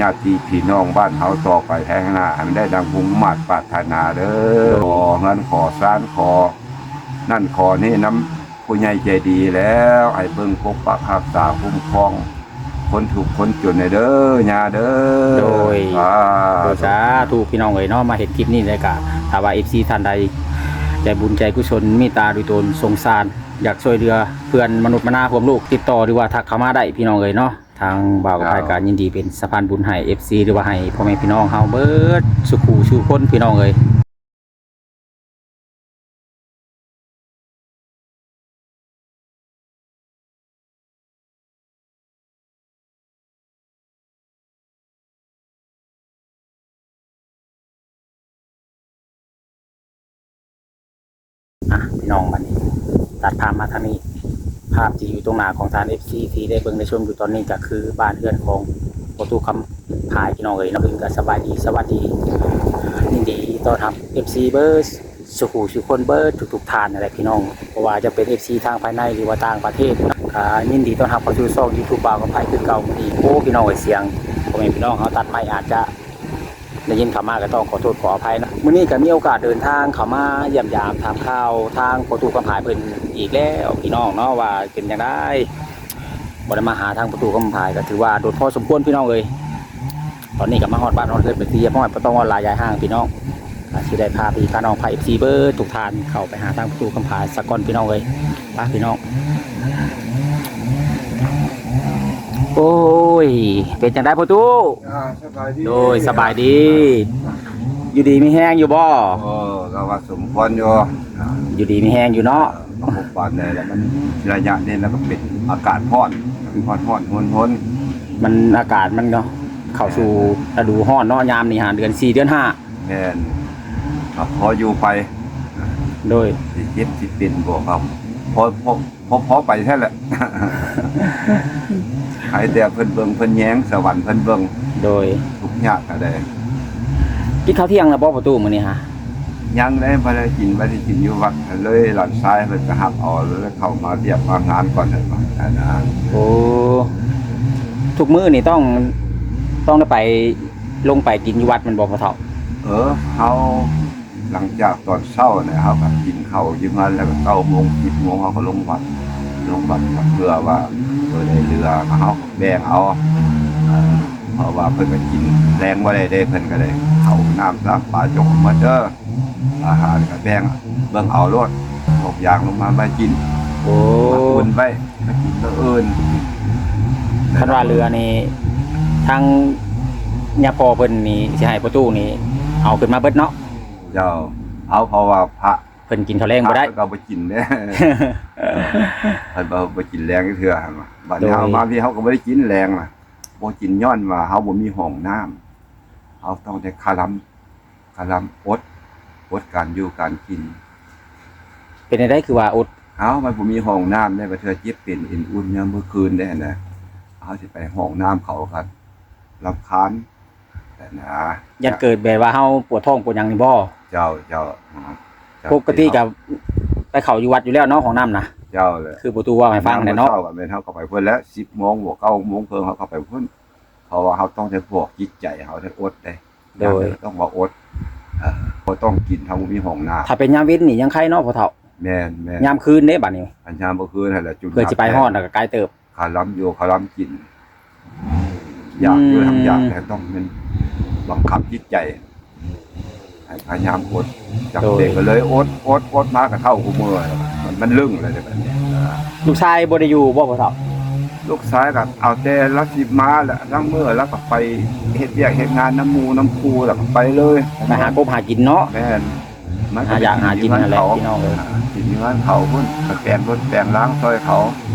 ຍາດຕິພີ່ນ້ອງບ້ານເຮົາຕໍ່ໄປພາຍໜ້າ ໃຫ້ມັນໄດ້ດັ່ງມຸ່ງມາດປາດຖະໜາເດີ. ໂດຍ ຂໍເຮືອນຂໍຊານ ຂໍນັ້ນຂໍນີ້ນຳຜູ້ໃຫຍ່ໃຈດີແລ້ວ ໃຫ້ເບິ່ງປົກປັກຮັກສາຄຸ້ມຄອງຄົນທຸກຄົນຈົນແດ່ເດີ ຍ່າເດີ. ໂດຍ ສາທຸ ໂດຍ ສາທຸ ພີ່ນ້ອງເອີຍເນາະ. ມາເຮັດຄລິບນີ້ແລ້ວກະ ຖ້າວ່າເອັຟຊີທ່ານໃດໃຈບຸນໃຈກຸສົນ ເມດຕາໂດຍຕົນ ສົງສານ ຢາກຊ່ວຍເຫຼືອເພື່ອນມະນຸດມະນາຮ່ວມໂລກ ຕິດຕໍ່ ຫຼືວ່າທັກເຂົ້າມາໄດ້ ພີ່ນ້ອງເອີຍເນາະ. ທາງບ່າວກັບໄພກະຍິນດີເປັນສະພານບຸນໃຫ້ເອັຟຊີ ຫຼືວ່າໃຫ້ພໍ່ແມ່ພີ່ນ້ອງເຮົາເບິດສູ່ຄູ່ສູ່ຄົນ ພີ່ນ້ອງເອີຍ. ອ່ະ ພີ່ນ້ອງ ບັດນີ້ຕັດພາບມາທາງນີ້ ພາບທີ່ຢູ່ຕົງໜ້າຂອງທ່ານເອັຟຊີທີ່ໄດ້ເບິ່ງໄດ້ຊົມຢູ່ຕອນນີ້ ກໍຄືບ້ານເຮືອນຂອງພໍ່ຕູ້ຄຳພາຍ ພີ່ນ້ອງເອີຍເນາະ. ກໍສະບາຍດີ ສະຫວັດດີ ຍິນດີຕ້ອນຮັບເອັຟຊີເບິດ ສູ່ຜູ້ສູ່ຄົນເບິດທຸກໆທ່ານນັ້ນແຫຼະພີ່ນ້ອງ ບໍ່ວ່າຈະເປັນເອັຟຊີທາງພາຍໃນ ຫຼືວ່າຕ່າງປະເທດເນາະ. ກໍຍິນດີຕ້ອນຮັບເຂົ້າສູ່ຊ່ອງຢູທູບບ່າວກັບໄພຄືເກົ່າ. ມື້ນີ້ ໂອ້ ພີ່ນ້ອງເອີຍ ສຽງພໍ່ແມ່ພີ່ນ້ອງເຮົາຕັດໄມອາດຈະໄດ້ຍິນເຂົ້າມາ ກໍຕ້ອງຂໍໂທດຂໍອະໄພເນາະ. ມື້ນີ້ກໍມີໂອກາດເດີນທາງເຂົ້າມາຢ້ຽມຢາມຖາມຂ່າວທາງພໍ່ຕູ້ຄຳພາຍເພິ່ນອີກແລ້ວ ພີ່ນ້ອງເນາະ ວ່າເປັນຈັ່ງໃດ ບໍ່ໄດ້ມາຫາທາງພໍ່ຕູ້ຄຳພາຍ ກໍຖືວ່າດົນພໍສົມຄວນ ພີ່ນ້ອງເອີຍ. ຕອນນີ້ກໍມາຮອດບ້ານຮອດເຮືອນເປັນທີ່ຮຽບຮ້ອຍ ບໍ່ຕ້ອງເວົ້າຫຼາຍຢາຍຫ່າງພີ່ນ້ອງ ກໍຊິໄດ້ພາພີ່ພານ້ອງພາເອັຟຊີເບິດທຸກທ່ານເຂົ້າໄປຫາທາງຕູ້ຄຳພາສາກ່ອນພີ່ນ້ອງເອີຍ. ໄປພີ່ນ້ອງ ໂອ້ຍ ເປັນຈັ່ງໃດພໍ່ຕູ້? ອ່າ ສະບາຍດີ. ໂດຍ ສະບາຍດີ ຢູ່ດີມີແຮງຢູ່ບໍ່? ເອີ ກໍວ່າສົມຄວນຢູ່ ຢູ່ດີມີແຮງຢູ່ເນາະ. ກໍພົບປານໃດແລ້ວ ມັນໄລຍະນີ້ແລ້ວກໍເປັນອາກາດຮ້ອນ ຮ້ອນໆ ຮົນໆ ມັນອາກາດມັນເນາະ ເຂົ້າສູ່ລະດູຮ້ອນເນາະ ຍາມນີ້ຫາເດືອນສີ່ເດືອນຫ້າ. ແມ່ນ ກໍພໍຢູ່ໄປ. ໂດຍ ຊິເຈັບຊິເປັນບໍ່ກໍພໍ ພໍ ພໍ ພໍໄປແທ້ແຫຼະ ໃຫ້ແຕ່ເພິ່ນເບິ່ງເພິ່ນແຍງ ສະຫວັນເພິ່ນເບິ່ງ. ໂດຍ ທຸກຍາກກໍໄດ້. ກິນເຂົ້າທ່ຽງແລ້ວບໍ່ ພໍ່ຕູ້ ມື້ນີ້ຫາ? ຍັງເດ້ ບໍ່ໄດ້ກິນ ວ່າຊິກິນຢູ່ວັດ ເລີຍຫຼານຊາຍເພິ່ນໄປຮັບເອົາ ເລີຍເຂົ້າມາວຽກມາງານກ່ອນ ຫັ້ນນະ. ໂອ້ ທຸກມື້ນີ້ຕ້ອງ ຕ້ອງໄດ້ໄປ ລົງໄປກິນຢູ່ວັດແມ່ນບໍ່ພໍ່ເຖົ້າ? ເອີ ເຮົາ ຫຼັງຈາກຕອນເຊົ້ານະ ເຮົາກໍກິນເຂົ້າຢູ່ເຮືອນ ແລ້ວກໍເກົ້າໂມງ ສິບໂມງ ເຮົາກໍລົງວັດ ລົງວັດເພື່ອວ່າ ເອີ ໄດ້ເຫຼືອ ເຮົາກໍແບ່ງເອົາ ເພາະວ່າເພິ່ນກໍກິນແລງບໍ່ໄດ້ເດ້ ເພິ່ນກໍໄດ້ເຂົ້ານ້ຳ ນ້ຳປາຈົກໝົດເດີ. ອາຫານກໍແບ່ງເບິ່ງເອົາໂລດ ທຸກຢ່າງລົງມາໄວ້ກິນ. ໂອ້ ມາອຸ່ນໄວ້ ມາກິນມື້ອື່ນ. ຄັນວ່າເຫຼືອນີ້ ທາງຍາພໍ່ເພິ່ນນີ້ ຊິໃຫ້ພໍ່ຕູ້ນີ້ ເອົາຂຶ້ນມາເບິດເນາະ? ເຈົ້າ ເອົາ ເພາະວ່າພະ ເພິ່ນກິນເຂົ້າແລງບໍ່ໄດ້ ພະເພິ່ນກໍບໍ່ກິນເດ້ ເພິ່ນບໍ່ ບໍ່ກິນແລງເທື່ອ ຫັ້ນວ່າ. ບັດນີ້ ໂດຍ ເຮົາມາພີ້ ເຮົາກໍບໍ່ໄດ້ກິນແລງນະ ບໍ່ກິນຍ້ອນວ່າເຮົາບໍ່ມີຫ້ອງນ້ຳ ເຮົາຕ້ອງໄດ້ຄະລຳ ຄະລຳອົດ ອົດການຢູ່ການກິນ. ເປັນແນວໃດຄືວ່າອົດ? ເອົ້າ ມັນບໍ່ມີຫ້ອງນ້ຳເດ້ ບາງເທື່ອເຈັບເປັນເອັນອຸ່ນຍາມມື້ຄືນເດ້ຫັ້ນນະ ເຮົາຊິໄປຫ້ອງນ້ຳເຂົາກໍລຳຄານຫັ້ນນະ ຢ້ານເກີດແບບວ່າເຮົາປວດທ້ອງປວດຫຍັງນີ້ບໍ່? ເຈົ້າ ເຈົ້າ ເຈົ້າ ປົກກະຕິກໍໄປເຂົ້າຢູ່ວັດຢູ່ແລ້ວເນາະ ຫ້ອງນ້ຳນະ. ເຈົ້າແຫຼະ ຄືພໍ່ຕູ້ເວົ້າໃຫ້ຟັງແຫຼະເນາະ ຍາມມື້ເຊົ້າກໍແມ່ນເຮົາກໍໄປພຸ້ນແຫຼະ ສິບໂມງບໍ່ ເກົ້າໂມງເຄິ່ງເຮົາກໍໄປພຸ້ນ ເພາະວ່າເຮົາຕ້ອງໄດ້ບອກຈິດໃຈເຮົາໄດ້ອົດເດ້. ໂດຍ ຕ້ອງວ່າອົດ ເອີ ບໍ່ຕ້ອງກິນ ຖ້າບໍ່ມີຫ້ອງນ້ຳ. ຖ້າເປັນຍາມເວັນນີ້ຍັງໄຄເນາະພໍ່ເຖົ້າ? ແມ່ນໆ ຍາມຄືນເດ້ບາດນີ້ ອັນຍາມມື້ຄືນຫັ້ນແຫຼະ ຈຸນ ເພື່ອຊິໄປຮອດແລ້ວກໍກາຍເຕີບ ຄະລຳຢູ່ຄະລຳກິນ ຢາກຢູ່ ອືມ ທັງຢາກ ແຕ່ຕ້ອງແມ່ນບັງຄັບຈິດໃຈໃຫ້ພະຍາຍາມອົດ ຈຳເປັນ ໂດຍ ກໍເລີຍອົດ ອົດ ອົດມາກໍເທົ່າຄູ່ມື້ ມັນ ມັນລຶ້ງແລ້ວເດ້ບາດນີ້. ລູກຊາຍບໍ່ໄດ້ຢູ່ບໍ່ພໍ່ເຖົ້າ? ລູກຊາຍກໍເອົາແຕ່ລາວຊິມາແຫຼະ ລາງມື້ລາວກໍໄປເຮັດວຽກເຮັດງານນຳໝູ່ນຳຄູ່ ແລ້ວກໍໄປເລີຍ ໄປຫາກົບຫາກິນເນາະ. ແມ່ນ ມັນກໍໄປກິນຢູ່ເຮືອນເຂົາ ກິນຢູ່ເຮືອນເຂົາພຸ້ນ ໄປແປງລົດແປງລາງຊ່ອຍເຂົາ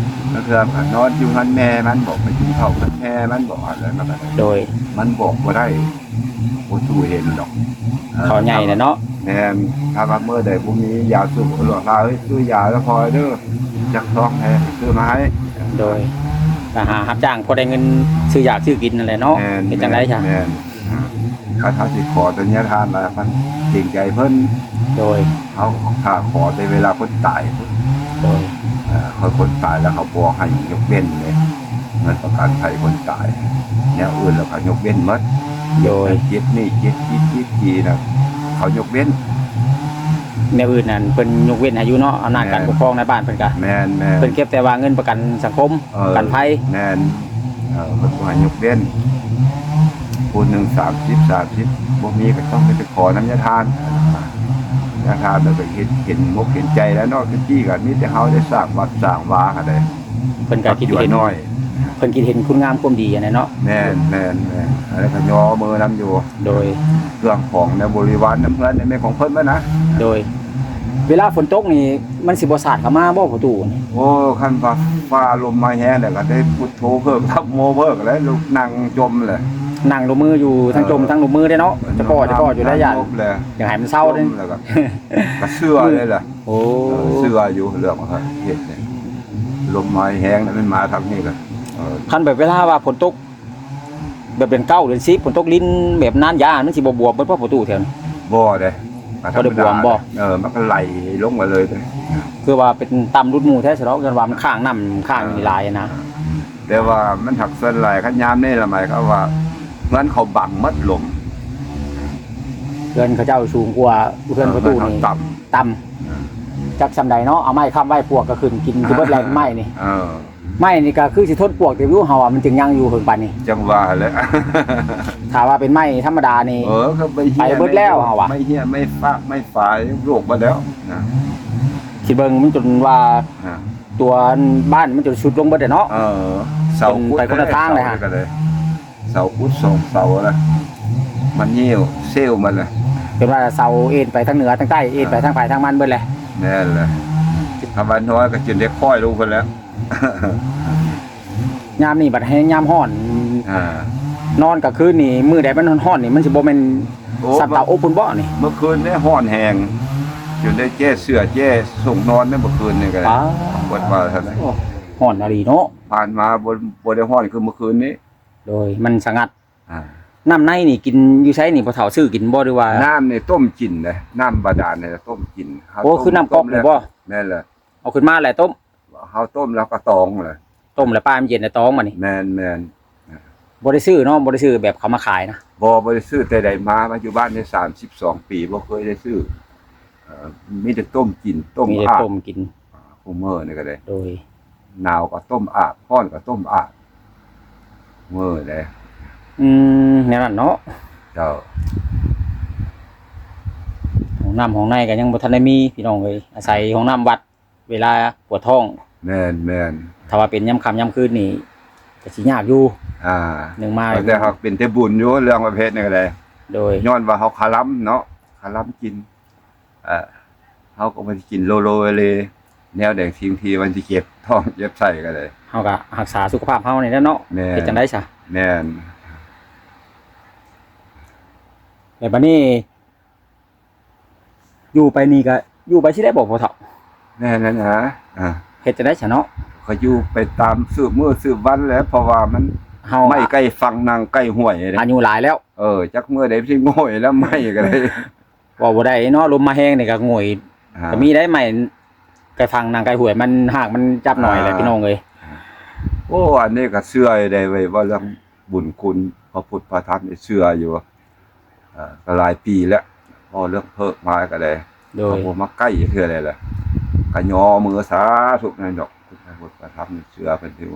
ລາງເທື່ອກໍນອນຢູ່ເຮືອນແມ່ມັນບໍ ໄປກິນເຂົ້າເຮືອນແມ່ມັນບໍ ແລ້ວມັນກໍ ໂດຍ ມັນບອກບໍ່ໄດ້ ບໍ່ສູ້ເຫັນດອກ ເອີ ເຂົາໃຫຍ່ແລ້ວເນາະ. ແມ່ນ ຖ້າວ່າມື້ໃດບໍ່ມີຢາສູບ ຫຼວງຕາເອີຍ ຊື້ຢາແລ້ວພໍເດີ ຈັກຊອງແດ່ ຊື້ມາໃຫ້. ໂດຍ ກໍຫາຮັບຈ້າງພໍໄດ້ເງິນຊື້ຢາຊື້ກິນນັ້ນແຫຼະເນາະ. ແມ່ນ ເຮັດຈັ່ງໃດຊະ? ແມ່ນ ຄັນເຮົາຊິຂໍແຕ່ເນຍທານລະມັນເກງໃຈເພິ່ນ. ໂດຍ ເຮົາຖ້າຂໍແຕ່ເວລາຄົນຕາຍ ໂດຍ ເອີ ຄົນຕາຍແລ້ວເຂົາບໍ່ໃຫ້ຍົກເວັ້ນເດ້. ເງິນປະກັນໄພຄົນຕາຍ ແນວອື່ນແລ້ວເຂົາຍົກເວັ້ນໝົດ. ໂດຍ ເຈັບນີ້ ເຈັບຈີ່ ເຈັບຈີ່ນະ ເຂົາຍົກເວັ້ນ. ແນວອື່ນນັ້ນເພິ່ນຍົກເວັ້ນໃຫ້ຢູ່ເນາະ ອຳນາດການປົກຄອງໃນບ້ານເພິ່ນກະ ແມ່ນໆ ເພິ່ນເກັບແຕ່ວ່າເງິນປະກັນສັງຄົມ ເອີ ປະກັນໄພ. ແມ່ນ ເອີ ເພິ່ນບໍ່ໃຫ້ຍົກເວັ້ນ. ຜູ້ໜຶ່ງສາມສິບ ສາມສິບ ບໍ່ມີກໍຕ້ອງໄປຂໍນຳຍາທານ ຍາທານແລ້ວກໍເຫັນ ເຫັນອົກເຫັນໃຈແລ້ວເນາະ. ແຕ່ກີ້ກໍມີແຕ່ເຮົາໄດ້ສ້າງວັດສ້າງວາຫັ້ນແຫຼະ ເພິ່ນກໍຄິດເຫັນ ນ້ອຍ ເພິ່ນຄິດເຫັນຄຸນງາມຄວາມດີຫັ້ນແຫຼະເນາະ. ແມ່ນໆໆ ອັນນັ້ນກໍຍໍມືນຳຢູ່. ໂດຍ ເຄື່ອງຂອງໃນບໍລິວານນຳເຮືອນນີ້ແມ່ນຂອງເພິ່ນເບິດນະ. ໂດຍ ເວລາຝົນຕົກນີ້ ມັນຊິບໍ່ສາດເຂົ້າມາບໍ່ ພໍ່ຕູ້ນີ້? ໂອ້ ຄັນວ່າຟ້າລົມມາແຮງແລ້ວກໍໄດ້ພຸດໂທເພີກ ທຳໂມເພີກແລ້ວ ລູກນັ່ງຈົ່ມແຫຼະ ນັ່ງລົມມືຢູ່ ທັງຈົ່ມ ເອີ ທັງລົມມືເດ້ເນາະ. ເອີ ຈະພໍ້ ຈະພໍ້ຢູ່ໄດ້ຢ້ານ ຈົມແຫຼະ ຢາກໃຫ້ມັນເຊົາເດ້ ຈົມແລ້ວກໍ ກໍເຊື່ອເລີຍແຫຼະ. ໂອ້ ເອີ ເຊື່ອຢູ່ເລື່ອງເຮັດນີ້ ລົມມາແຮງແລ້ວ ມັນມາທາງນີ້ກໍ ເອີ ຄັນແບບເວລາວ່າຝົນຕົກ ແບບເດືອນເກົ້າເດືອນສິບ ຝົນຕົກລິນແບບນານຢາ ມັນຊິບໍ່ບວມເບິດບໍ່ ພໍ່ຕູ້ ແຖວນີ້? ບໍ່ເດ້ ບໍ່ໄດ້ບວມບໍ່? ເອີ ມັນກໍໄຫຼລົງມາເລີຍເດ້. ຄືວ່າເປັນຕ່ຳຫຼຸດໝູ່ແທ້ຊະດອກ ຍ້ອນວ່າມັນຄ້າງນ້ຳຄ້າງນີ້ຫຼາຍນະ. ອ່າ ແຕ່ວ່າມັນຫາກສ່ວນຫຼາຍ ຄັນຍາມນີ້ລະໝາຍຄວາມວ່າເຮືອນເຂົາບັງໝົດລົມ ເຮືອນເຂົາເຈົ້າສູງກວ່າເຮືອນພໍ່ຕູ້ນີ້ ເອີ ເຮືອນເຮົາຕ່ຳ ຕ່ຳ ອ່າ ຈັກສ່ຳໃດເນາະ. ເອົາໄມ້ຄ້ຳໄວ້ ປວກກໍຂຶ້ນກິນຄືເບິດແຫຼະ ອ່າ ໄມ້ນີ້ ເອີ ໄມ້ນີ້ກໍຄືຊິທົນປວກເຕີບຢູ່ ເຮົາວ່າ ມັນຈຶ່ງຍັງຢູ່ເຖິງປານນີ້. ຈັ່ງວ່າແຫຼະ ຖ້າວ່າເປັນໄມ້ທຳມະດານີ້ ເອີ ກໍໄປເຫີ້ຍ ໄປເບິດແລ້ວ ໄມ້ໂຍກ ເຮົາວ່າ ໄມ້ເຫີ້ຍ ໄມ້ຟາກ ໄມ້ຝາຍ ໂຍກເບິດແລ້ວນະ. ຄິດເບິ່ງມັນຈົນວ່າ ອ່າ ຕົວບ້ານມັນຈົນຊຸດລົງເບິດແລ້ວເນາະ. ເອີ ເສົາ ເພິ່ນໄປຄົນລະທາງເລີຍ ເສົາ ຫາ ກໍເລີຍ ເສົາຂຸດສອງເສົາລະ ມັນເຫ່ວເຊວໝົດລະ ເປັນວ່າເສົາເອັນໄປທາງເໜືອທາງໃຕ້ ເອັນໄປ ອ່າ ທາງໃຜທາງມັນເບິດແຫຼະ. ແມ່ນແຫຼະ ຖ້າວ່ານ້ອຍກໍຈົນໄດ້ຄ້ອຍລົງພຸ້ນແຫຼະ. ຍາມນີ້ບັດແຮງຍາມຮ້ອນ ອ່າ ນອນກາງຄືນນີ້ ມື້ໃດມັນຮ້ອນໆນີ້ ມັນຊິບໍ່ແມ່ນ ໂອ້ ສັບເຕົາອົບພຸ້ນບໍ່ນີ້? ເມື່ອຄືນນີ້ຮ້ອນແຮງ ຈົນໄດ້ແກ້ເສື້ອແກ້ໂສ້ງນອນໃນເມື່ອຄືນນີ້ກໍໄດ້. ປາດ ປວດວ່າຊັ້ນ ໂອ້ ຮ້ອນອີ່ຫຼີເນາະ. ຜ່ານມາບໍ່ ບໍ່ໄດ້ຮ້ອນຄືເມື່ອຄືນນີ້. ໂດຍ ມັນສະຫງັດ. ອ່າ ນ້ຳໃນນີ້ກິນຢູ່ໃສນີ້ ພໍ່ເຖົ້າ? ຊື້ກິນບໍ່ ຫຼືວ່າ? ນ້ຳນີ້ຕົ້ມກິນເດ້ ນ້ຳບາດານນີ້ຕົ້ມກິນ. ໂອ້ ຄືນ້ຳກັອກນີ້ບໍ່? ແມ່ນແຫຼະ ເອົາຂຶ້ນມາແລ້ວຕົ້ມ. ເຮົາຕົ້ມແລ້ວກໍຕອງເລີຍ ຕົ້ມແລ້ວປາໃຫ້ມັນເຢັນແລ້ວຕອງບາດນີ້. ແມ່ນໆ ບໍ່ໄດ້ຊື້ເນາະ ບໍ່ໄດ້ຊື້ແບບເຂົາມາຂາຍນະ. ບໍ່ ບໍ່ໄດ້ຊື້ແຕ່ໃດມາ ມາຢູ່ບ້ານໄດ້ສາມສິບສອງປີ ບໍ່ເຄີຍໄດ້ຊື້. ເອີ ມີແຕ່ຕົ້ມກິນ ຕົ້ມ ມີແຕ່ ອາບ ຕົ້ມກິນ ອ່າ ຄູ່ມື້ນີ້ກໍໄດ້. ໂດຍ ໜາວກໍຕົ້ມອາບ ຮ້ອນກໍຕົ້ມອາບ ມື້ໃດ. ອືມ ແນວນັ້ນເນາະ. ເຈົ້າ ຫ້ອງນ້ຳຫ້ອງໃນກໍຍັງບໍ່ທັນໄດ້ມີ ພີ່ນ້ອງເອີຍ ອາໄສຫ້ອງນ້ຳວັດເວລາປວດທ້ອງ. ແມ່ນໆ ຖ້າວ່າເປັນຍາມຄ່ຳຍາມຄືນນີ້ກໍຊິຍາກຢູ່. ອ່າ ໜຶ່ງມາ ແຕ່ຫາກເປັນແຕ່ບຸນຢູ່ເລື່ອງປະເພດນີ້ກໍໄດ້. ໂດຍ ຍ້ອນວ່າເຮົາຄະລຳເນາະ ຄະລຳກິນ. ເອີ ເຮົາກໍບໍ່ໄດ້ກິນໂລໂລເລ ແນວໃດສິ່ງທີ່ມັນຊິເຈັບທ້ອງເຈັບໄສ້ກໍໄດ້. ເຮົາກໍຮັກສາສຸຂະພາບເຮົານີ້ແຫຼະເນາະ. ແມ່ນ ເຮັດຈັ່ງໃດຊະ? ແມ່ນ ແລ້ວບາດນີ້ຢູ່ໄປນີ້ກໍຢູ່ໄປຊິໄດ້ບໍ່ພໍ່ເຖົ້າ? ແມ່ນນັ້ນນະ. ອ່າ ເຮັດຈັ່ງໃດຊະເນາະ? ກໍຢູ່ໄປຕາມສືບມື້ສືບວັນແຫຼະ ເພາະວ່າມັນ ເຮົາ ໄມ້ໃກ້ຝັ່ງ ນັ່ງໃກ້ຫ້ວຍເດ້ ອາຍຸຫຼາຍແລ້ວ. ເອີ ຈັກມື້ໃດມັນຊິໂງ່ຍແລ້ວ ໄມ້ກໍໄດ້. ເວົ້າບໍ່ໄດ້ເນາະ ລົມມາແຮງນີ້ກໍໂງ່ຍ. ອ່າ ກໍມີໄດ້ໄມ້ໃກ້ຝັ່ງ ນັ່ງໃກ້ຫ້ວຍ ມັນຮາກມັນຈັບໜ້ອຍແຫຼະ ອ່າ ພີ່ນ້ອງເອີຍ. ໂອ້ ອັນນີ້ກໍເຊື່ອໄດ້ເວີຍ ເວົ້າເລື່ອງບຸນຄຸນພະພຸດພະທຳນີ້ເຊື່ອຢູ່. ເອີ ກໍຫຼາຍປີແລ້ວ ເວົ້າເລື່ອງເພີກມາກໍໄດ້. ໂດຍ ກໍບໍ່ມາໃກ້ເທື່ອໃດລະ ກໍຍໍມືສາທຸແມ່ນດອກ ພະພຸດພະທຳນີ້ເຊື່ອເພິ່ນຢູ່.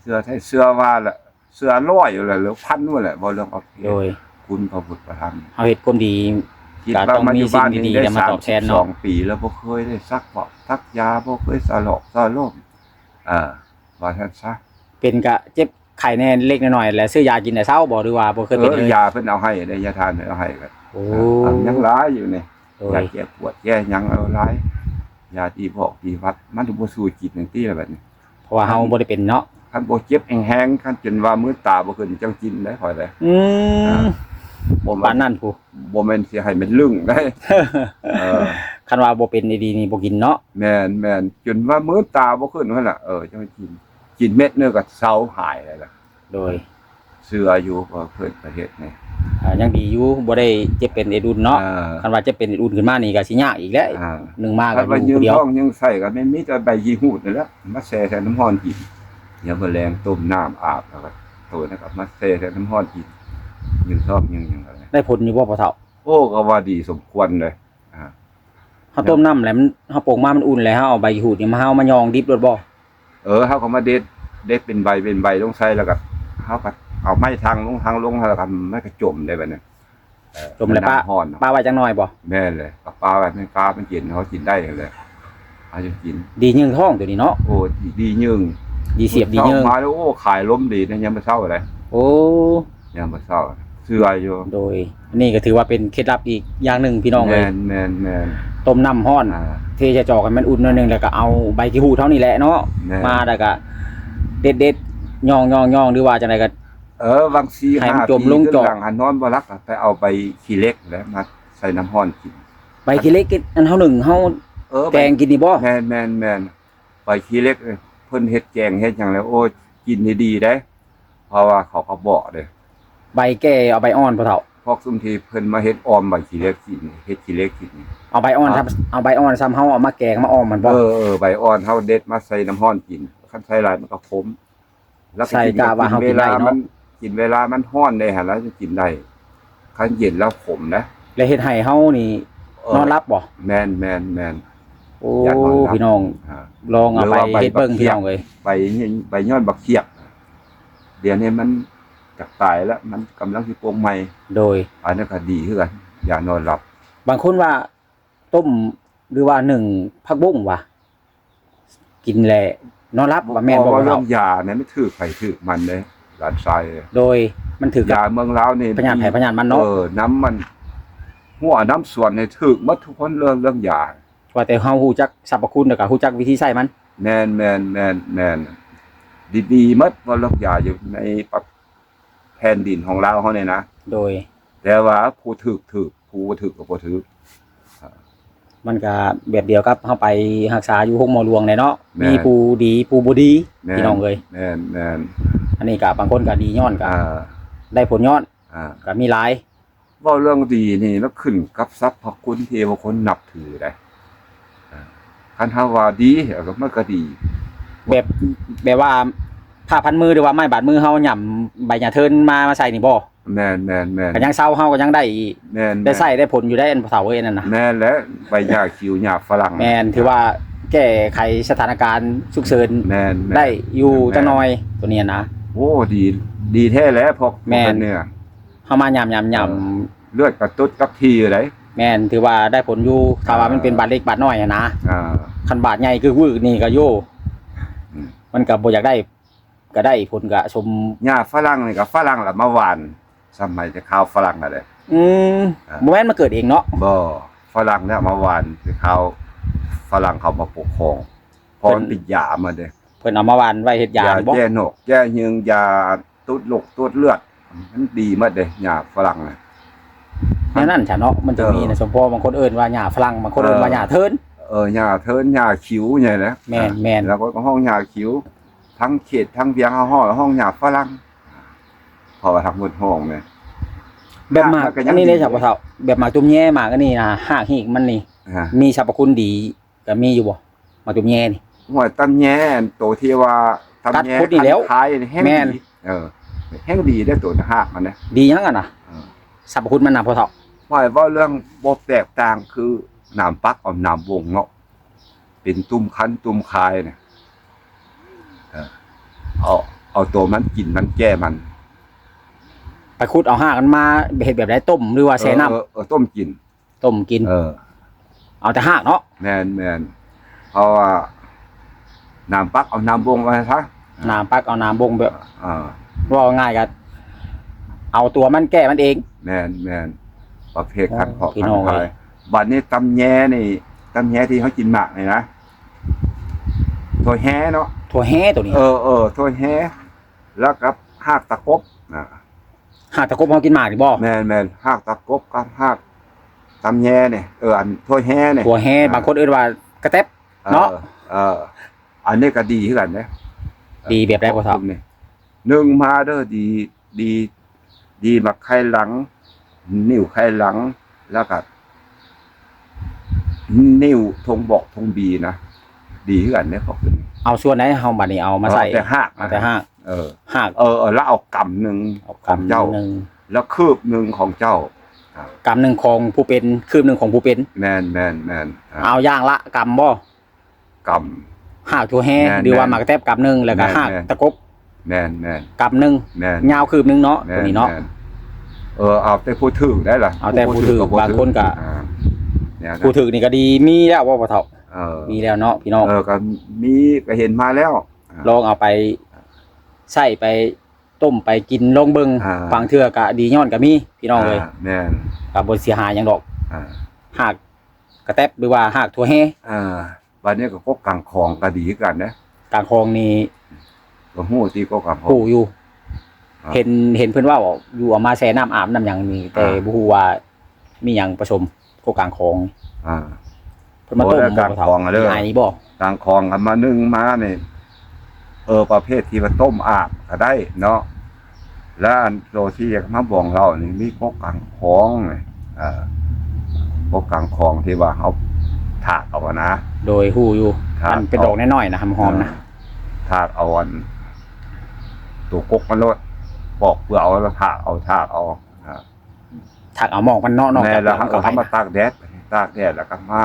ເຊື່ອແທ້ເຊື່ອວ່າລະ ເຊື່ອຮ້ອຍຢູ່ແຫຼະ ຫຼືພັນພຸ້ນແຫຼະ ເວົ້າເລື່ອງປະເພດ ໂດຍ ຄຸນພະພຸດພະທຳ. ເຮົາເຮັດຄວາມດີ ຄິດວ່າມາຢູ່ບ້ານນີ້ໄດ້ສາມສິບສອງປີແລ້ວ ບໍ່ເຄີຍໄດ້ສັກເບາະສັກຢາ ບໍ່ເຄີຍສະຫຼອກສະຫຼອມ ເອີ ວ່າຊັ້ນຊະ. ເປັນກະເຈັບໄຂ້ແດ່ເລັກນ້ອຍ ແລະ ຊື້ຢາກິນແຕ່ເຊົ້າບໍ່ ຫຼືວ່າບໍ່ເຄີຍເປັນເລີຍ? ເອີ ຢາເພິ່ນເອົາໃຫ້ເດ້ ຍາທານເພິ່ນເອົາໃຫ້ກໍ ໂອ້ ເອີ ຍັງຫຼາຍຢູ່ນີ້. ໂດຍ ຢາແກ້ປວດແກ້ຫຍັງເອົາຫຼາຍ ຢາຕີບອກຕີຫວັດ ມັນບໍ່ສູ້ກິນຈັ່ງຊີ້ລະບັດນີ້. ເພາະວ່າເຮົາບໍ່ໄດ້ເປັນເນາະ ຄັນບໍ່ເຈັບແຮງໆ ຄັນຈົນວ່າມືດຕາບໍ່ຂຶ້ນຈັ່ງກິນໄດ້ຂ້ອຍເດ້. ອືມ ອ່າ ບໍ່ແມ່ນ ປານນັ້ນພຸ້ນ ບໍ່ແມ່ນຊິໃຫ້ມັນລຶ້ງໄດ້. ເອີ ຄັນວ່າບໍ່ເປັນອີ່ດີນີ້ບໍ່ກິນເນາະ. ແມ່ນໆ ຈົນວ່າມືດຕາບໍ່ຂຶ້ນຫັ້ນລະ ເອີ ຈັ່ງກິນ ກິນເມັດໜຶ່ງກໍເຊົາຫາຍແລ້ວລະ. ໂດຍ ເຊື່ອຢູ່ວ່າເພິ່ນປະເທດນີ້ ອ່າ ຍັງດີຢູ່ ບໍ່ໄດ້ເຈັບເປັນເອດອຸ່ນເນາະ. ອ່າ ຄັນວ່າເຈັບເປັນເອດອຸ່ນຂຶ້ນມານີ້ກໍຊິຍາກອີກແຫຼະ. ອ່າ ໜຶ່ງມາກໍຢູ່ຜູ້ດຽວ ຍືນທ້ອງຍືນໄສ້ກໍແມ່ນມີແຕ່ໃບຂີ້ຫູດນີ້ແຫຼະ ມາແຊ່ໃສ່ນ້ຳຮ້ອນກິນ. ຍາມມື້ແລງຕົ້ມນ້ຳອາບ ແລ້ວກໍໂຕນັ້ນກໍມາແຊ່ໃສ່ນ້ຳຮ້ອນກິນ ຍືດທ້ອງຍືດຫຍັງກໍໄດ້. ໄດ້ຜົນຢູ່ບໍ່ພໍ່ເຖົ້າ? ໂອ້ ກໍວ່າດີສົມຄວນເລີຍ. ອ່າ ເຮົາຕົ້ມນ້ຳແລ້ວມັນ ເຮົາປົງມາມັນອຸ່ນແລ້ວ ເຮົາເອົາໃບຂີ້ຫູດນີ້ມາ ເຮົາມາຫຍ້ອງດິບໂລດບໍ່? ເອີ ເຮົາກໍມາເດັດ ເດັດເປັນໃບເປັນໃບລົງໃສ່ ແລ້ວກໍເຮົາກໍເອົາໄມ້ທັງລົງ ທັງລົງ ແລ້ວກໍມັນກໍຈົມໄດ້ບັດນີ້. ເອີ ຈົມແລ້ວປະ ນ້ຳຮ້ອນນະ ປະໄວ້ຈັກໜ່ອຍບໍ່? ແມ່ນແຫຼະ ກໍປະໄວ້ໃນກາມັນເຢັນ ເຮົາກິນໄດ້ຫັ້ນແຫຼະ ເຮົາຈຶ່ງກິນ. ດີຍືດທ້ອງໂຕນີ້ເນາະ. ໂອ້ ດີຍືດ ດີສຽບດີຍືດ ເຊົ້າມາແລ້ວ ໂອ້ ຂາຍລົມດີໃນຍາມມື້ເຊົ້າເດ້. ໂອ້ ຍາມມື້ເຊົ້າເຊື່ອຢູ່. ໂດຍ ອັນນີ້ກໍຖືວ່າເປັນເຄັດລັບອີກຢ່າງໜຶ່ງພີ່ນ້ອງເອີຍ. ແມ່ນໆໆ ຕົ້ມນ້ຳຮ້ອນ ອ່າ ເທໃສ່ຈອກໃຫ້ມັນອຸ່ນໜ້ອຍໜຶ່ງ ແລ້ວກໍເອົາໃບຂີ້ຫູດເຮົານີ້ແຫຼະເນາະ ແມ່ນ ມາ ແລ້ວກໍເດັດໆ ຫຍ້ອງໆໆ ຫຼືວ່າຈັ່ງໃດກໍ ເອີ ຫວ່າງສີ່ຫ້າປີ ໃຫ້ມັນຈົມລົງຈອກ ຂຶ້ນຫຼັງຫັ້ນ ນອນບໍ່ຫຼັບ ໄປເອົາໃບຂີ້ເຫຼັກແຫຼະມາໃສ່ນ້ຳຮ້ອນກິນ. ໃບຂີ້ເຫຼັກ ອັນເຮົາໜຶ້ງ ເຮົາ ເອີ ແກງກິນນີ້ບໍ່? ແມ່ນໆໆ ໃບຂີ້ເຫຼັກ ເພິ່ນເຮັດແກງເຮັດຫຍັງແລ້ວ ໂອ້ ກິນດີໆເດ້. ເພາະວ່າເຂົາກໍບອກເດ້ ໃບແກ່ເອົາໃບອ່ອນ ພໍ່ເຖົ້າ. ພວກຊຸມທີ່ເພິ່ນມາເຮັດອອມໃບຂີ້ເຫຼັກກິນ ເຮັດຂີ້ເຫຼັກກິນນີ້ ເອົາໃບອ່ອນ ອ່າ ເອົາໃບອ່ອນ ສ່ຳເຮົາເອົາມາແກງມາອອມມັນບໍ່? ເອີ ເອີ ໃບອ່ອນເຮົາເດັດມາໃສ່ນ້ຳຮ້ອນກິນ ຄັນໃສ່ຫຼາຍມັນກໍຂົມ. ແລ້ວກໍ ໃສ່ ກິນ ກະວ່າເຮົາກິນໄດ້ເນາະ ກິນເວລາມັນຮ້ອນເດ້ຫັ້ນ ແລ້ວຈະກິນໄດ້. ຄັນເຢັນແລ້ວຂົມນະ ແລ້ວເຮັດໃຫ້ເຮົານີ້ ເອີ ນອນຫຼັບບໍ່? ແມ່ນໆໆ ໂອ້ ຢ້ານນອນຫຼັບ ພີ່ນ້ອງ ອ່າ ລອງເອົາໄປເຮັດເບິ່ງພີ່ນ້ອງເອີຍ. ໃບ ໃບຍອດບັກຂຽກ ດຽວນີ້ມັນຈະຕາຍແລ້ວ ມັນກຳລັງຊິປົງໃໝ່. ໂດຍ ອັນນັ້ນກໍດີຄືກັນ ຢານອນຫຼັບ. ບາງຄົນວ່າຕົ້ມ ຫຼືວ່າໜຶ້ງຜັກບົ້ງວ່າ ກິນແລ້ວນອນຫຼັບ ວ່າແມ່ນບໍ່? ເວົ້າເລື່ອງຢານີ້ ມັນຖືກໃຜຖືກມັນເດ້ ຫຼານຊາຍ. ໂດຍ ມັນຖືກຢາເມືອງລາວນີ້ ພະຍາດໃຜພະຍາດມັນເນາະ. ເອີ ນ້ຳມັນ ຫົວນ້ຳສວນນີ້ຖືກໝົດທຸກຄົນ ເລື່ອງ ເລື່ອງຢາ. ວ່າແຕ່ເຮົາຮູ້ຈັກສັບພະຄຸນ ແລ້ວກໍຮູ້ຈັກວິທີໃຊ້ມັນ. ແມ່ນໆໆ ດີໆໝົດ ເວົ້າເລື່ອງຢາຢູ່ໃນປະ ແຜ່ນດິນຂອງລາວເຮົານີ້ນະ. ໂດຍ ແຕ່ວ່າຜູ້ຖືກຖືກ ຜູ້ບໍ່ຖືກກໍບໍ່ຖືກ. ມັນກະແບບດຽວກັບເຮົາໄປຮັກສາຢູ່ໂຮງໝໍຫຼວງແຫຼະເນາະ. ແມ່ນ ມີຜູ້ດີຜູ້ບໍ່ດີ ແມ່ນ ພີ່ນ້ອງເອີຍ. ແມ່ນໆ ອັນນີ້ກະບາງຄົນກະດີຍ້ອນກະ ອ່າ ໄດ້ຜົນຍ້ອນ ອ່າ ກະມີຫຼາຍ. ເວົ້າເລື່ອງດີນີ້ ມັນຂຶ້ນກັບສັບພະຄຸນທີ່ວ່າຄົນນັບຖືໄດ໋. ອ່າ ຄັນເຮົາວ່າດີ ເອີ ມັນກໍດີ. ແບບ ແບບວ່າຜ້າພັນມື ຫຼືວ່າໄມ້ບາດມືເຮົາຫຍ້ຳໃບຫຍ້າເທີນມາ ມາໃສ່ນີ້ບໍ່? ແມ່ນໆໆ ກໍຍັງເຊົາ ເຮົາກໍຍັງໄດ້ ແມ່ນໆ ໄດ້ໃຊ້ໄດ້ຜົນຢູ່ໄດ໋ ອັນພໍ່ເຖົ້າເອີຍ ອັນນັ້ນນະ. ແມ່ນແຫຼະ ໃບຫຍ້າຂິວ ຫຍ້າຝຣັ່ງ ແມ່ນ ຖືວ່າແກ້ໄຂສະຖານະການສຸກເສີນ ແມ່ນໆ ໄດ້ຢູ່ ແມ່ນໆ ຈັກໜ່ອຍ ໂຕນີ້ນະ. ໂອ້ ດີ ດີແທ້ແຫຼະ ພວກ ແມ່ນ ພວກເຮົາມາຫຍ້ຳໆໆ ເອີ ເລືອດກະຕົດກັບທີ່ຢູ່ໃດ໋. ແມ່ນ ຖືວ່າໄດ້ຜົນຢູ່ ຖ້າວ່າມັນເປັນບາດເລັກບາດນ້ອຍຫັ້ນນະ. ອ່າ ຄັນບາດໃຫຍ່ກຶກວືກນີ້ກໍໂຍ ອືມ ມັນກໍບໍ່ຢາກໄດ້ ກໍໄດ້ຜົນກະສົມ. ຫຍ້າຝຣັ່ງນີ້ກໍຝຣັ່ງລະມາຫວ່ານ ສະໄໝແຕ່ຄາວຝຣັ່ງຫັ້ນແຫຼະ. ອືມ ອ່າ ບໍ່ແມ່ນມາເກີດເອງເນາະ? ບໍ່ ຝຣັ່ງແຫຼະມາຫວ່ານ ແຕ່ຄາວຝຣັ່ງເຂົາມາປົກຄອງ ເພາະມັນເປັນຢາໝົດເດ້. ເພິ່ນເອົາມາຫວ່ານໄວ້ເຮັດຢາ ຢານີ້ບໍ່? ແກ້ໜອກແກ້ຍືງ ຢາ ຕົດໂລກຕົດເລືອດ ມັນດີໝົດເດ້ ຫຍ້າຝຣັ່ງນະ. ແນວນັ້ນຊະເນາະ ມັນຈະມີນະ ເອີ ສົມພໍ ບາງຄົນເອີ້ນວ່າຫຍ້າຝຣັ່ງ ບາງຄົນເອີ້ນວ່າ ເອີ ຫຍ້າເທີນ. ເອີ ຫຍ້າເທີນ ຫຍ້າຂິວຫຍັງນະ. ແມ່ນໆ ແລ້ວກໍຮ້ອງຫຍ້າຂິວ ທາງເຂດທາງວຽງເຮົາຮ້ອງ ຮ້ອງຫຍ້າຝຣັ່ງ ເພາະວ່າທາງເພິ່ນຮ້ອງແມ່ນ. ແບບໝາກອັນນີ້ເດ້ ສາວພໍ່ເຖົ້າ ແບບໝາກຕຸ້ມແຍ ໝາກອັນນີ້ນະ ຮາກຮີກມັນນີ້ ອ່າ ມີສັບພະຄຸນດີ ກໍມີຢູ່ບໍ່ ໝາກຕຸ້ມແຍນີ້? ຫ້ວຍ ຕຳແຍ ອັນໂຕທີ່ວ່າຕຳແຍ ຄັນຄາຍນີ້ແຮງດີ. ເອີ ແຮງດີເດ້ ໂຕຮາກມັນນະ. ດີຫຍັງຫັ້ນນະ? ເອີ ສັບພະຄຸນມັນນະພໍ່ເຖົ້າ. ຫ້ວຍ ເວົ້າເລື່ອງບໍ່ແຕກຕ່າງຄືໜາມປັກເອົາໜາມວົງເນາະ ເປັນຕຸ້ມຄັນຕຸ້ມຄາຍນະ. ເອີ ເອົາ ເອົາໂຕມັນກິນມັນແກ້ມັນ. ໄປຂຸດເອົາຮາກມັນມາເຮັດແບບໃດ? ຕົ້ມ ຫຼືວ່າແຊ່ນ້ຳ? ເອີ ເອີ ຕົ້ມກິນ. ຕົ້ມກິນ. ເອີ ເອົາແຕ່ຮາກເນາະ. ແມ່ນໆ ເພາະວ່າໜາມປັກເອົາໜາມບົ່ງວ່າຊັ້ນຊະ. ໜາມປັກເອົາໜາມບົ່ງ ແບບ ເອີ ເວົ້າງ່າຍກໍເອົາຕົວມັນແກ້ມັນເອງ. ແມ່ນໆ ປະເພດຄັນເພາະ ໂອ້ ພີ່ນ້ອງເອີຍ ຄັນພາຍ. ບັດນີ້ຕຳແຍນີ້ ຕຳແຍທີ່ເຮົາກິນໝາກນີ້ນະ ຖົ່ວແຮເນາະ. ຖົ່ວແຮໂຕນີ້? ເອີໆ ຖົ່ວແຮ ແລ້ວກັບຮາກຕະກົບນະ. ຮາກຕະກົບເຮົາກິນໝາກນີ້ບໍ່? ແມ່ນໆ ຮາກຕະກົບກັບຮາກຕຳແຍນີ້ ເອີ ອັນຖົ່ວແຮນີ້. ຖົ່ວແຮ ອ່າ ບາງຄົນເອີ້ນວ່າກະແຕັບເນາະ. ເອີ ເອີ ອັນນີ້ກໍດີຄືກັນເດ້. ດີແບບໃດພໍ່ເຖົ້າ? ໜຶ່ງມາເດີ ດີ ດີ ດີໝາກໄຂ່ຫຼັງ ນິ້ວໄຂ່ຫຼັງ ແລ້ວກໍ ນິ້ວທົ່ງບອກທົ່ງບີນະ ດີຄືກັນເດ້ພວກນີ້. ເອົາສ່ວນໃດເຮົາບັດນີ້ເອົາມາໃສ່? ເອົາແຕ່ຮາກ ເອົາແຕ່ຮາກ ເອີ ຮາກ ເອີ ເອີ ແລ້ວເອົາກຳໜຶ່ງ ເອົາກຳໜຶ່ງຂອງເຈົ້າ ແລ້ວຄືບໜຶ່ງຂອງເຈົ້າ ອ່າ ກຳໜຶ່ງຂອງຜູ້ເປັນ ຄືບໜຶ່ງຂອງຜູ້ເປັນ. ແມ່ນໆໆ ອ່າ ເອົາຢ່າງລະກຳບໍ່? ກຳ ຮາກຖົ່ວແຮ່ ແມ່ນໆ ຫຼືວ່າໝາກກະແຕັບກຳໜຶ່ງ ແລ້ວກໍ ແມ່ນໆ ຮາກຕະກົກ ແມ່ນໆ ກຳໜຶ່ງ ແມ່ນ ຍາວຄືບໜຶ່ງເນາະ ແມ່ນ ຕົວນີ້ເນາະ ແມ່ນ ເອີ ເອົາແຕ່ຜູ້ຖືກໄດ້ລະ ເອົາແຕ່ຜູ້ຖືກ ຜູ້ຖືກກໍບໍ່ຖືກ ບາງຄົນກໍ ອ່າ ແນວນັ້ນ ຜູ້ຖືກນີ້ກໍດີ ມີແລ້ວບໍ່ພໍ່ເຖົ້າ? ເອີ ມີແລ້ວເນາະ ພີ່ນ້ອງ ເອີ ກໍມີ ກໍເຫັນມາແລ້ວ ອ່າ ລອງເອົາໄປໃຊ້ ໄປຕົ້ມ ໄປກິນລອງເບິ່ງ ອ່າ ບາງເທື່ອກໍດີຍ້ອນກໍມີ ພີ່ນ້ອງເອີຍ ອ່າ ແມ່ນ ກໍບໍ່ເສຍຫາຍຫຍັງດອກ ອ່າ ຮາກກະແຕັບ ຫຼືວ່າຮາກຖົ່ວແຮ່ ອ່າ ບາດນີ້ກໍກົກກາງຂອງກໍດີຄືກັນເດ້. ກາງຂອງນີ້ ກໍຮູ້ຕິ ກົກກາງຂອງ ຮູ້ຢູ່ ອ່າ ເຫັນ ເຫັນເພິ່ນເວົ້າຢູ່ ເອົາມາແຊ່ນ້ຳອາບນ້ຳຫຍັງນີ້ ອ່າ ແຕ່ບໍ່ຮູ້ວ່າມີຫຍັງປະສົມ ກົກກາງຂອງ ອ່າ ເພິ່ນມາຕົ້ມ ບໍ່ໄດ້ກາງຂອງເດີ ໄອບໍ່? ກາງຂອງກໍມາໜຶ່ງມານີ້ ເອີ ປະເພດທີ່ວ່າຕົ້ມອາບກໍໄດ້ເນາະ ແລ້ວອັນໂຕທີ່ຢາກມາບອງເຫຼົ້ານີ້ ມີກົກກາງຂອງນີ້ ເອີ ກົກກາງຂອງທີ່ວ່າເຮົາຖາກເອົານະ. ໂດຍ ຮູ້ຢູ່ ຖາກ ມັນເປັນດອກນ້ອຍໆນະ ຫອມໆນະ ເອີ ຖາກເອົາອັນ ໂຕກົກມັນໂລດ ປອກເປືອກເອົາ ແລ້ວຖາກເອົາ ຖາກເອົາ ອ່າ ຖາກເອົາໝອກມັນເນາະ ນອກຈາກ ແມ່ນ ແລ້ວເຮົາກໍເອົາມາຕາກແດດ ຕາກແດດ ແລ້ວກໍມາ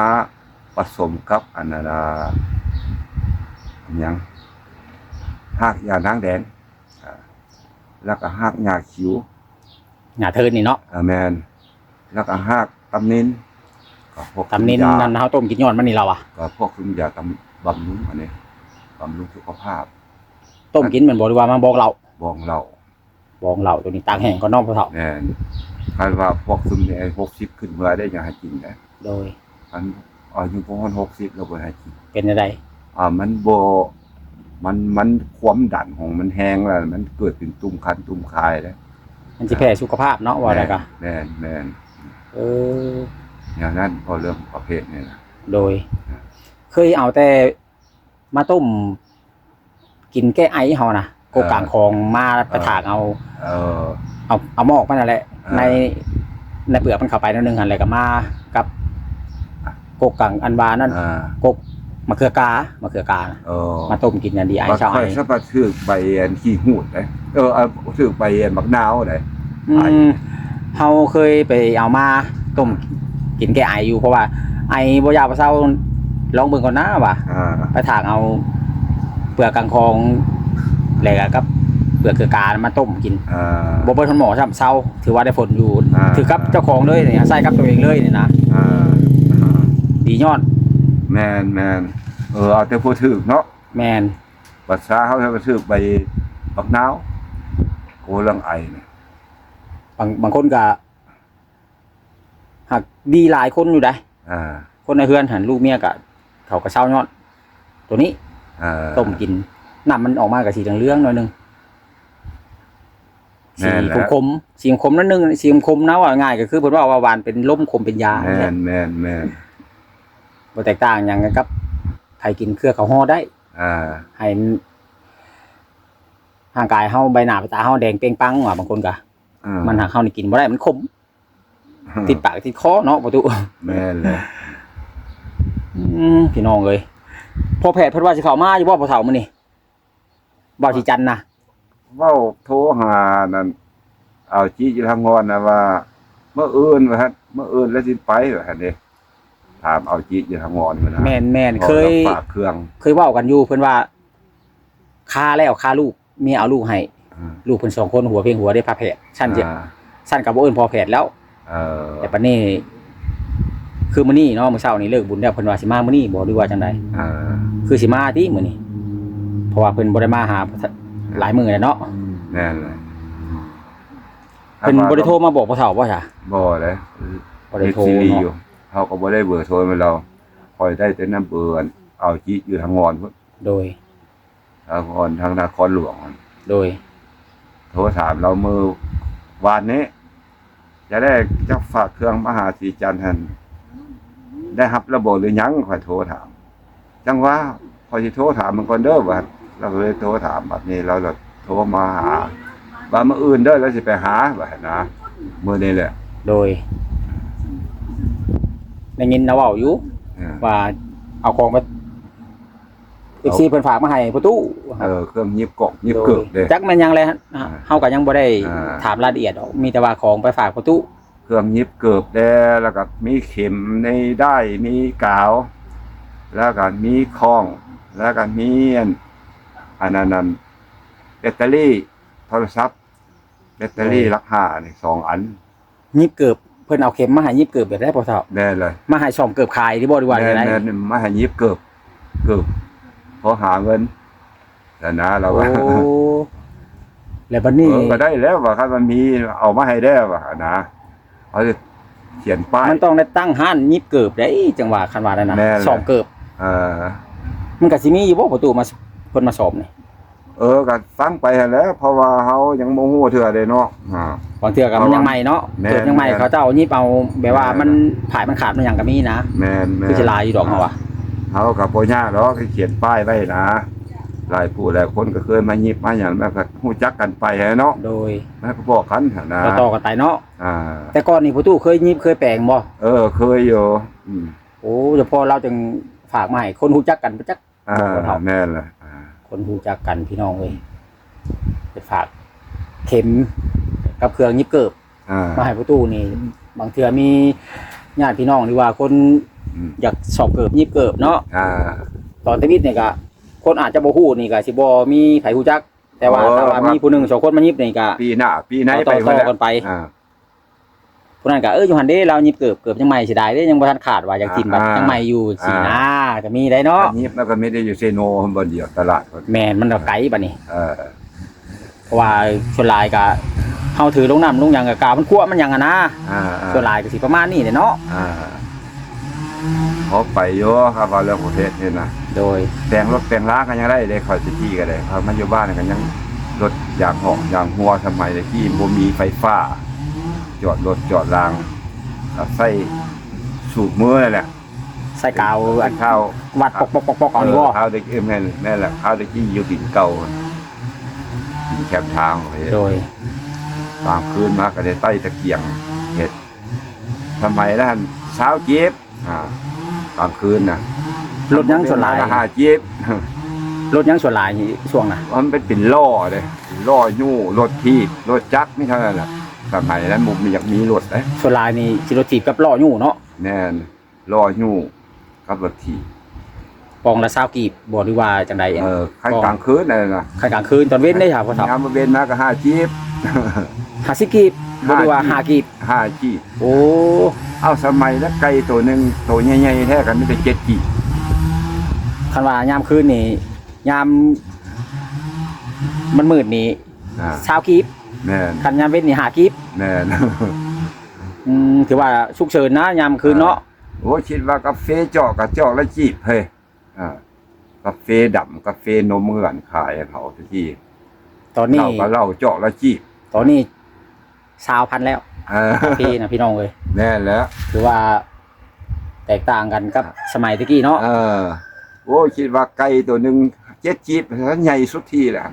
ປະສົມກັບອັນນັ້ນ ອັນຫຍັງ ຮາກຢານາງແດງ ອ່າ ແລ້ວກໍຮາກຫຍ້າຂິວ ຫຍ້າເທີນນີ້ເນາະ ອ່າ ແມ່ນ ແລ້ວກໍຮາກຕຳນິນ ກໍພວກຕຳນິນນັ້ນ ເຮົາຕົ້ມກິນຍ້ອນມັນນີ້ລາວວ່າ ກໍພວກຄືນຢາຕຳ ບຳລຸງ ອັນນີ້ ບຳລຸງສຸຂະພາບ ຕົ້ມກິນແມ່ນບໍ່ ຫຼືວ່າມາບອງເຫຼົ້າ? ບອງເຫຼົ້າ ບອງເຫຼົ້າໂຕນີ້ຕາກແຫ້ງກ່ອນເນາະພໍ່ເຖົ້າ. ແມ່ນ ຄັນວ່າພວກຊຸມນີ້ ຫົກສິບຂຶ້ນເມືອໄດ້ ຍັງໃຫ້ກິນໄດ໋. ໂດຍ ຄັນອາຍຸປະມານຫົກສິບແລ້ວບໍ່ໃຫ້ກິນ. ເປັນຈັ່ງໃດ? ອ່າ ມັນບໍ່ ມັນ ມັນຄວາມດັນຂອງມັນແຮງແລ້ວ ມັນເກີດເປັນຕຸ່ມຄັນຕຸ່ມຄາຍແລ້ວ ມັນຊິແພ້ສຸຂະພາບເນາະ ເວົ້າໄດ້ກະ. ແມ່ນໆ ເອີ ແນວນັ້ນ ເວົ້າເລື່ອງປະເພດນີ້ນະ. ໂດຍ ເຄີຍເອົາແຕ່ ມາຕົ້ມກິນແກ້ໄອເຮົານະ ກົກກາງຂອງມາໄປຖາກເອົາ ເອີ ເອົາ ເອົາໝອກມັນນັ້ນແຫຼະ ເອີ ໃນ ໃນເປືອກມັນເຂົ້າໄປໜ້ອຍໜຶ່ງຫັ້ນ ແລ້ວກໍມາກັບກົກກາງອັນວ່ານັ້ນ ເອີ ກົກມະເຂືອກາ ມະເຂືອການະ ເອີ ມາຕົ້ມກິນອັນດີໄອເຊົາໄອ. ຂ້ອຍສະພັດຖືກໃບອັນຂີ້ຫູດເດ້ ເອີ ຖືກໃບອັນບັກນາວເດ້. ອືມ ເຮົາເຄີຍໄປເອົາມາຕົ້ມກິນແກ້ໄອຢູ່ ເພາະວ່າໄອບໍ່ຢາກບໍ່ເຊົາ ລອງເບິ່ງກ່ອນນາວ່າ ອ່າ ໄປຖາກເອົາເປືອກກາງຂອງ ແລ້ວກໍກັບເປືອກເຂືອກາມາຕົ້ມກິນ ອ່າ ບໍ່ເບິດຮອດໝໍ້ຊ້ຳ ເຊົາ ຖືວ່າໄດ້ຜົນຢູ່ ອ່າ ຖືກກັບເຈົ້າຂອງເລີຍນີ້ ໃຊ້ກັບຕົວເອງເລີຍນີ້ນະ ອ່າ ດີຍອດ. ແມ່ນໆ ເອີ ເອົາແຕ່ຜູ້ຖືກເນາະ. ແມ່ນ ບັດຊາເຮົາ ເຮົາກໍຖືກໃບບັກນາວ ໂອ້ ເລື່ອງໄອນີ້ ບາງ ບາງຄົນກໍ ຫາກດີຫຼາຍຄົນຢູ່ໃດ໋ ອ່າ ຄົນໃນເຮືອນຫັ້ນ ລູກເມຍກະ ເຂົາກະເຊົາຍ້ອນໂຕນີ້ ອ່າ ຕົ້ມກິນ ນ້ຳມັນອອກມາກະສີເຫຼືອງໆໜ້ອຍໜຶ່ງ ແມ່ນແຫຼະ ສີຂົມໆ ສີຂົມໆໜ້ອຍໜຶ່ງ ສີຂົມໆນະ ເວົ້າງ່າຍກະຄືເພິ່ນເວົ້າວ່າຫວານເປັນລົມ ຂົມເປັນຢາ ແມ່ນແຫຼະ ແມ່ນໆ ບໍ່ແຕກຕ່າງຫຍັງກັນກັບໃຜກິນເຄືອເຂົ້າຫໍ່ໄດ້ ອ່າ ໃຫ້ ຮ່າງກາຍເຮົາ ໃບໜ້າໃບຕາເຮົາແດງເປ່ງປັງວ່າ ບາງຄົນກະ ອ່າ ມັນຫາກເຮົານີ້ກິນບໍ່ໄດ້ ມັນຂົມ ຕິດປາກຕິດຄໍເນາະ ປະຕູ. ແມ່ນແຫຼະ ອືມ ພີ່ນ້ອງເອີຍ ພໍ່ແພດເພິ່ນວ່າຊິເຂົ້າມາຢູ່ບໍ່ ພໍ່ເຖົ້າ ມື້ນີ້ ບ່າວສີຈັນນະ? ເວົ້າໂທຫານັ້ນ ເອົາຈິຢູ່ທາງງອນນະວ່າ ມື້ອື່ນວ່າຊັ້ນ ມື້ອື່ນແລ້ວຊິໄປວ່າຊັ້ນເດ້ ຖາມເອົາຈິຢູ່ທາງງອນນະ. ແມ່ນໆ ເຄີຍ ເຄີຍເວົ້າກັນຢູ່ ເພິ່ນວ່າ ຄາແລ້ວ ຄາລູກ ເມຍເອົາລູກໃຫ້ ອ່າ ລູກເພິ່ນສອງຄົນ ຫົວພຽງຫົວເດ້ ພາແພດ ຊັ້ນ ອ່າ ຊັ້ນກໍບໍ່ເອີ້ນພໍ່ແພດແລ້ວ. ເອີ ແຕ່ປານນີ້ ຄືມື້ນີ້ເນາະ ມື້ເຊົ້ານີ້ເລີກບຸນແລ້ວ ເພິ່ນວ່າຊິມາມື້ນີ້ບໍ່ ຫຼືວ່າຈັ່ງໃດ? ອ່າ ຄືຊິມາຕິມື້ນີ້ ເພາະວ່າເພິ່ນບໍ່ໄດ້ມາຫາຫຼາຍມື້ແລ້ວເນາະ. ແມ່ນແຫຼະ ເພິ່ນບໍ່ໄດ້ໂທມາບອກພໍ່ເຖົ້າບໍ່ຊະ? ບໍ່ເດ້ ບໍ່ໄດ້ໂທເນາະ ເຮົາກໍບໍ່ໄດ້ເບີໂທນຳລາວ ຂ້ອຍໄດ້ແຕ່ນຳເບີເອົາຈິຢູ່ທາງງອນພຸ້ນ. ໂດຍ ທາງນະຄອນ ທາງນະຄອນຫຼວງຫັ້ນ ໂດຍ ໂທຖາມລາວມື້ວານນີ້ ຈະໄດ້ຈັກຝາກເຄື່ອງມາຫາສີຈັນຫັ້ນ ໄດ້ຮັບແລ້ວບໍ່ຫຼືຍັງ ຂ້ອຍໂທຖາມ ຈັ່ງວ່າ ຂ້ອຍຊິໂທຖາມມັນກ່ອນເດີ ວ່າ ລາວກໍເລີຍໂທຖາມ ບັດນີ້ລາວລະໂທມາຫາ ວ່າມື້ອື່ນເດີລາວຊິໄປຫາ ວ່າຫັ້ນນະ ມື້ນີ້ແຫຼະ. ໂດຍ ໄດ້ຍິນລາວເວົ້າຢູ່ ອ່າ ວ່າເອົາຂອງໄປ ເອັຟຊີເພິ່ນຝາກມາໃຫ້ພໍ່ຕູ້. ເອີ ເຄື່ອງຫຍິບກອກຫຍິບເກີບເດ້. ຈັກແມ່ນຫຍັງແຫຼະ ອ່າ ເຮົາກໍຍັງບໍ່ໄດ້ ອ່າ ຖາມລາຍລະອຽດດອກ ມີແຕ່ວ່າຂອງໄປຝາກພໍ່ຕູ້. ເຄື່ອງຫຍິບເກີບແດ່ ແລ້ວກໍມີເຂັມ ມີດ້າຍ ມີກາວ ແລ້ວກໍມີຄ້ອງ ແລ້ວກໍມີອັນ ອັນນັ້ນ ອັນ ແບັດເຕີຣີໂທລະສັບ ແບັດເຕີຣີ ໂອ້ຍ ຫຼັກຫ້ານີ້ສອງອັນ. ຫຍິບເກີບ ເພິ່ນເອົາເຂັມມາໃຫ້ຫຍິບເກີບແບບໃດພໍ່ເຖົ້າ? ແມ່ນເລີຍ. ມາໃຫ້ສ້ອມເກີບຂາຍນີ້ບໍ່ ຫຼືວ່າຈັ່ງໃດ? ແມ່ນໆ ມາໃຫ້ຫຍິບເກີບ ເກີບ ພໍຫາເງິນຫັ້ນນະ ລາວວ່າ. ໂອ້ ແລ້ວບັດນີ້ ເອີ ກໍໄດ້ແລ້ວວ່າ ຄັນມັນມີເອົາມາໃຫ້ແດ່ວ່ານະ ເຮົາຈະຂຽນປ້າຍ. ມັນຕ້ອງໄດ້ຕັ້ງຮ້ານຫຍິບເກີບໄດ໋ ຈັ່ງວ່າ ຄັນວ່ານັ້ນນະ. ແມ່ນແຫຼະ. ສ້ອມເກີບ. ເອີ ມັນກໍຊິມີຢູ່ບໍ່ ປະຕູມາ ເພິ່ນມາສ້ອມນີ້? ເອີ ກໍຟັງໄປຫັ້ນແຫຼະ ເພາະວ່າເຮົາຍັງບໍ່ຮູ້ເທື່ອເດ້ເນາະ. ອ່າ ບາງເທື່ອກໍມັນຍັງໃໝ່ເນາະ. ແມ່ນ ເກີບຍັງໃໝ່ ແມ່ນ ເຂົາເຈົ້າຫຍິບເອົາແບບວ່າ ແມ່ນ ມັນ ແມ່ນ ຜາຍມັນຂາດມັນຫຍັງກໍມີນະ. ແມ່ນໆ ຄືຊິຫຼາຍຢູ່ດອກເຮົາວ່າ. ເຮົາກໍບໍ່ຍາກດອກ ຂຽນປ້າຍໄວ້ນະ ຫຼາຍຜູ້ຫຼາຍຄົນກໍເຄີຍມາຫຍິບມາຫຍັງ ມັນກໍຮູ້ຈັກກັນໄປຫັ້ນເນາະ. ໂດຍ ມັນກໍບອກກັນຫັ້ນນະ ຕໍ່ໆກັນໄປເນາະ. ອ່າ ແຕ່ກ່ອນນີ້ພໍ່ຕູ້ເຄີຍຫຍິບເຄີຍແປງບໍ່? ເອີ ເຄີຍຢູ່. ອືມ ໂອ້ ສະເພາະລາວຈຶ່ງຝາກມາໃຫ້ ຄົນຮູ້ຈັກກັນປະຈັກ. ອ່າ ແມ່ນລະ ອ່າ ຄົນຮູ້ຈັກກັນພີ່ນ້ອງເອີຍ ໄປຝາກເຂັມກັບເຄື່ອງຫຍິບເກີບ ອ່າ ມາໃຫ້ພໍ່ຕູ້ນີ້. ບາງເທື່ອມີຍາດພີ່ນ້ອງ ຫຼືວ່າຄົນ ອືມ ຢາກສອບເກີບຫຍິບເກີບເນາະ. ອ່າ ຕອນທຳອິດນີ້ກະ ຄົນອາດຈະບໍ່ຮູ້ນີ້ກະຊິບໍ່ມີໃຜຮູ້ຈັກ ແຕ່ວ່າ ໂອ້ ຖ້າວ່າມີຜູ້ໜຶ່ງສອງຄົນມາຫຍິບນີ້ກະ ປີໜ້າປີໃນ ຕໍ່ໆກັນໄປ. ອ່າ ຜູ້ນັ້ນກໍ ເອີ ຢູ່ຫັ້ນເດ້ ລາວຫຍິບເກີບ ເກີບຍັງໃໝ່ ເສຍດາຍເດ້ ຍັງບໍ່ທັນຂາດວ່າ ຢາກຖິ້ມ ອ່າ ບັດຍັງໃໝ່ຢູ່ ອ່າ ຊີ້ນະ ກໍມີໄດ໋ເນາະ. ຫຍິບແລ້ວກໍມີແຕ່ຢູ່ເຊໂນ ບ່ອນດຽວຕະຫຼາດ. ແມ່ນ ມັນກໍໄກບັດນີ້. ເອີ ເພາະວ່າສ່ວນຫຼາຍກໍເຮົາຖືລົງນ້ຳລົງຫຍັງ ກໍກາມັນຂົ້ວມັນຫຍັງຫັ້ນນະ. ອ່າໆ ສ່ວນຫຼາຍກໍຊິປະມານນີ້ແຫຼະເນາະ. ອ່າ ພໍໄປຢູ່ ຄັບ ວ່າເລື່ອງປະເພດນີ້ນະ. ໂດຍ ແປງລົດແປງລາກໍຍັງໄດ້ເດ້ ຂ້ອຍຕະກີ້ກໍໄດ້. ເຮົາມາຢູ່ບ້ານກໍຍັງລົດຢາງຫອກຢາງຮົ່ວ ສະໄໝຕະກີ້ບໍ່ມີໄຟຟ້າ ຈອດລົດຈອດລາງ ກໍໃຊ້ສູບມືນັ້ນແຫຼະ ໃສ່ກາວ ອັນ ກາວວັດ ປອກໆໆໆ ເອົານີ້ບໍ່? ເອີ ຄາວຕະກີ້ ແມ່ນ ແມ່ນແຫຼະ ຄາວຕະກີ້ຢູ່ດິນເກົ່າ ດິນແຄມທາງ. ໂດຍ ກາງຄືນມາກໍໄດ້ໄຕ້ຕະກຽງເຮັດ ສະໄໝນັ້ນຊາວກີບ. ອ່າ ກາງຄືນນະ ລົດຫຍັງສ່ວນຫຼາຍ? ຫ້າກີບ. ລົດຫຍັງສ່ວນຫຼາຍຊ່ວງນະ? ມັນເປັນ ເປັນລໍ້ເດ້ ລໍ້ຍູ້ ລົດຖີບ ລົດຈັກ ມີເທົ່ານັ້ນແຫຼະ. ສະໄໝນັ້ນບໍ່ມີ ຢາກມີລົດເດ້. ສ່ວນຫຼາຍນີ້ຊິລົດຖີບກັບລໍ້ຍູ້ເນາະ. ແມ່ນ ລໍ້ຍູ້ກັບລົດຖີບ. ປອງລະຊາວກີບບໍ່ ຫຼືວ່າຈັ່ງໃດ? ເອີ ຄັນກາງຄືນນັ້ນນະ. ຄັນກາງຄືນ ຕອນເວັນເດ້ ຖ້າພໍ່ເຖົ້າ? ຍາມເວັນມາກໍຫ້າກີບ. ຫ້າສິບກີບບໍ່ ຫຼືວ່າຫ້າກີບ? ຫ້າກີບ. ໂອ້ ເອົາ ສະໄໝລະໄກ່ໂຕໜຶ່ງ ໂຕໃຫຍ່ໆແທ້ກໍມີແຕ່ເຈັດກີບ. ຄັນວ່າຍາມຄືນນີ້ ຍາມມັນມືດນີ້ ອ່າ ຊາວກີບ. ແມ່ນ ຄັນຍາມເວັນນີ້ຫ້າກີບ. ແມ່ນ ອືມ ຖືວ່າສຸກເສີນນະ ຍາມຄືນເນາະ. ເອີ ໂອ້ ຄິດວ່າກາເຟຈອກກໍຈອກລະກີບເຮີ້ຍ. ອ່າ ກາເຟດຳ ກາເຟນົມເຮືອນຂາຍເຂົາຕະກີ້. ຕອນນີ້ ເຫຼົ້າກໍເຫຼົ້າຈອກລະກີບ. ຕອນນີ້ຊາວພັນແລ້ວ ເອີ ກາເຟນະ ພີ່ນ້ອງເອີຍ. ແມ່ນແລ້ວ ຖືວ່າແຕກຕ່າງກັນກັບສະໄໝຕະກີ້ເນາະ. ເອີ ໂອ້ ຄິດວ່າໄກ່ໂຕໜຶ່ງເຈັດກີບ ໃຫຍ່ສຸດທີແລ້ວ.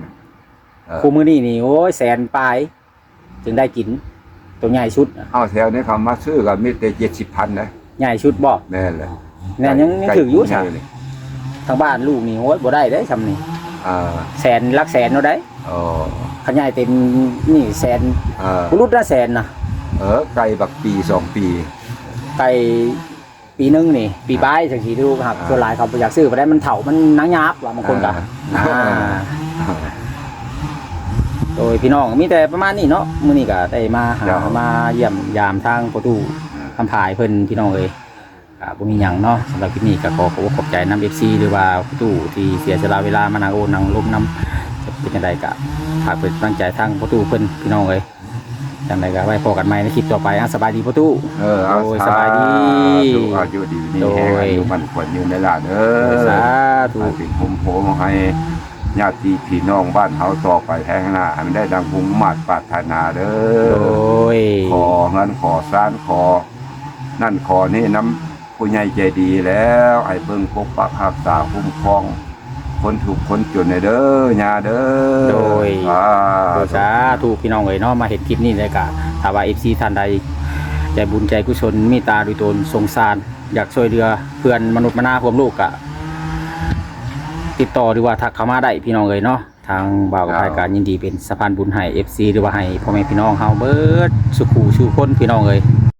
ເອີ ຄູ່ມື້ນີ້ນີ້ ໂອ້ຍ ແສນປາຍ ຈຶ່ງໄດ້ກິນ ໂຕໃຫຍ່ສຸດ. ເອົາ ແຖວນີ້ເຂົາມາຊື້ກໍມີແຕ່ເຈັດສິບພັນນະ. ໃຫຍ່ສຸດບໍ່? ແມ່ນແຫຼະ. ແມ່ນ ຍັງ ຍັງຖືກຢູ່ຊະ. ທາງບ້ານລູກນີ້ ໂອ້ຍ ບໍ່ໄດ້ເດ້ຊ່ຳນີ້. ເອີ ແສນ ຫຼັກແສນໂລດໃດ໋. ອໍ ຄັນໃຫຍ່ເຕັມນີ້ແສນ. ເອີ ບໍ່ຫຼຸດນະແສນນະ. ເອີ ໄກ່ບັກປີສອງປີ ໄກ່ ປີໜຶ່ງນີ້ ປີປາຍ ອ່າ ຈັ່ງຊີ້ລູກ. ອ່າ ສ່ວນຫຼາຍເຂົາບໍ່ຢາກຊື້ປານໃດ ມັນເຖົ້າ ມັນໜັງຫຍາບວ່າ ບາງຄົນກໍ ອ່າ ອ່າ ອ່າ ໂດຍ ພີ່ນ້ອງ ມີແຕ່ປະມານນີ້ເນາະ. ມື້ນີ້ກໍໄດ້ມາຫາ ເຈົ້າ ມາຢ້ຽມຢາມທາງພໍ່ຕູ້ ອ່າ ຄຳພາຍເພິ່ນ ພີ່ນ້ອງເອີຍ. ກໍບໍ່ມີຫຍັງເນາະ ສຳລັບຄລິບນີ້ກໍຂໍຂອບອົກຂອບໃຈນຳ ເອັຟຊີ ຫຼືວ່າພໍ່ຕູ້ທີ່ເສຍສະຫຼະເວລາມານັ່ງໂອ້ນັ່ງລົມນຳ. ຈະເປັນຈັ່ງໃດກໍຝາກເປັນກຳລັງໃຈທາງພໍ່ຕູ້ເພິ່ນ ພີ່ນ້ອງເອີຍ. ຈັ່ງໃດກໍໄວ້ພໍ້ກັນໃໝ່ໃນຄລິບຕໍ່ໄປ. ອ່າ ສະບາຍດີພໍ່ຕູ້. ເອີ ໂດຍ ສະບາຍດີ ສາທຸ ອາຍຸດີມີແຮງ ໂດຍ ອາຍຸໝັ້ນຂວັນຍືນເດີຫຼານເອີຍ. ສາທຸ ໃຫ້ເປັນຮົ່ມໂພໃຫ້ຍາດຕິພີ່ນ້ອງບ້ານເຮົາຕໍ່ໄປແຮງໜ້າ ໃຫ້ມັນໄດ້ດັ່ງມຸ່ງມາດປາດຖະໜາເດີ. ໂດຍ ຂໍເຮືອນຂໍຊານ ຂໍນັ້ນຂໍນີ້ນຳ ຜູ້ໃຫຍ່ໃຈດີແລ້ວ ໃຫ້ເບິ່ງປົກປັກຮັກສາຄຸ້ມຄອງຄົນທຸກຄົນຈົນແດ່ເດີ ຍ່າເດີ. ໂດຍ ສາທຸ ໂດຍ ສາທຸ ພີ່ນ້ອງເອີຍເນາະ. ມາເຫັນຄລິບນີ້ແລ້ວກະ ຖ້າວ່າ ເອັຟຊີ ທ່ານໃດໃຈບຸນໃຈກຸສົນ ເມດຕາໂດຍຕົນ ສົງສານ ຢາກຊ່ວຍເຫຼືອເພື່ອນມະນຸດມະນາຮ່ວມໂລກ ກະ ຕິດຕໍ່ ຫຼືວ່າທັກເຂົ້າມາໄດ້ພີ່ນ້ອງເອີຍເນາະ. ທາງບ່າວກັບອ້າຍກໍຍິນດີເປັນສະພານບຸນໃຫ້ເອັຟຊີ ຫຼືວ່າໃຫ້ພໍ່ແມ່ພີ່ນ້ອງເຮົາເບິດສູ່ຜູ້ສູ່ຄົນພີ່ນ້ອງເອີຍ.